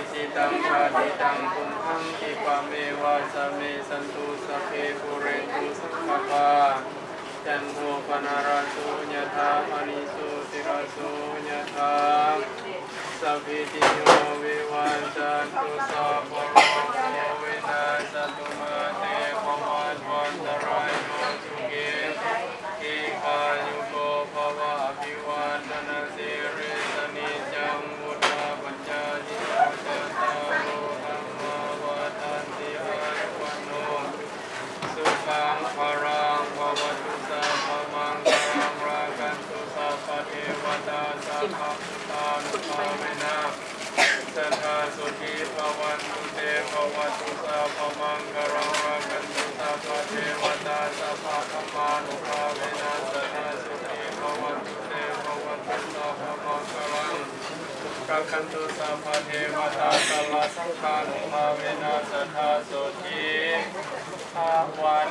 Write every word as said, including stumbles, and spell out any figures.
Icchitaṃ patthitaṃ tumhaṃ khippameva samijjhatu, sabbe pūrentu saṅkappā, cando paṇṇaraso yathā, maṇi jotiraso yathā. Sabbītiyo vivajjantu, sabbarogo vinassatu, mā te bhavatvantarāyo, sukhī dīghāyuko bhava. Abhivādanasīlissa niccaṃ vuḍḍhāpacāyino, cattāro dhammā vaḍḍhanti, āyu vaṇṇo sukhaṃ balaṃ. Bhavatu sabbamaṅgalaṃ, rakkhantu sabbadevatā, sabbabuddhānubhāvena sadā sotthī bhavantu te. Bhavatu sabbamaṅgalaṃ, rakkhantu sabbadevatā, sabbadhammānubhāvena sadā sotthī bhavantu te. Bhavatu sabbamaṅgalaṃ, rakkhantu sabbadevatā, sabbasaṅghānubhāvena sadā sotthī bhavantu